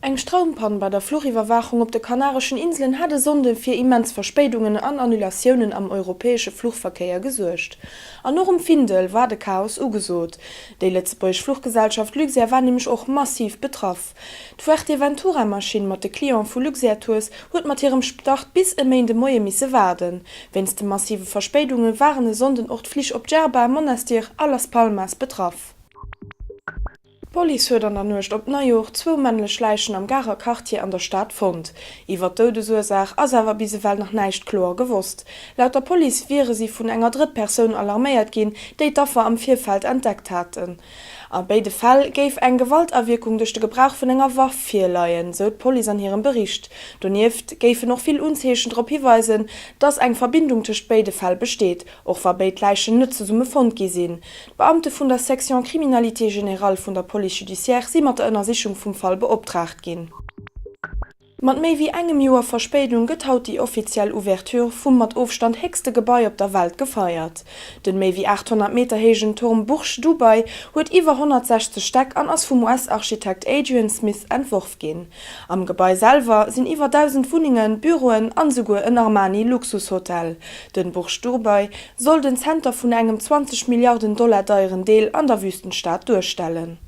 Eng Stroumpann bei der Fluchiwwerwaachung op de Kanareschen Inselen hat e Sonnde fir immens Verspéidungen an Annulatiounen am europäesche Fluchverkéier gesuergt. An och um Findel war de Chaos ugesot. Déi lëtzebuergesch Fluchgesellschaft Luxair war nämlech och massiv betraff. D'Fuerteventura-Maschinn mat de Cliente vu Luxair Tours huet mat hirem Start bis e Méinde Moie misse waarden. Wéinst de massive Verspéidunge waren e Sonnden och d'Flich op Djerba, Monastir a Las Palmas betraff. D'Police huet an der Nuecht op Neijoer zwou männlech Läichen am Garer Quartier an der Stad fonnt. Iwwer d'Doudesursaach ass awer bis ewell nach näischt kloer gewosst. Laut der Police wiere si vun enger Drëttpersoun alarméiert ginn, déi d'Affer am Virfeld entdeckt haten. A béide Fäll géif eng Gewaltawierkung duerch de Gebrauch vun enger Waff virleien, sou d'Police an hirem Bericht. Donieft géifen och vill Unzeechen drop hiweisen, datt eng Verbindung tëscht béide Fäll besteet. Och wa béid Läichen net zesumme fonnt gi sinn. D'Beamte vun der Section Criminalité générale vun der Police judiciaire si mat der Ënnersichung vum Fall beoptraagt ginn. Mat méi wéi engem Joer Verspéidung gëtt haut déi offiziell Ouverture vum mat Ofstand héchste Gebai op der Welt gefeiert. Den méi wéi 800 Meter héijen Turm Burj Dubai huet iwwer 160 Stäck an ass vum US-Architekt Adrian Smith entworf ginn. Am Gebai selwer sinn iwwer 1.000 Wunnengen, Büroen an esouguer en Armani-Luxushotel. Den Burj Dubai soll den Zenter vun engem 20 Milliarden Dollar deieren Deel an der Wüstenstad duerstellen.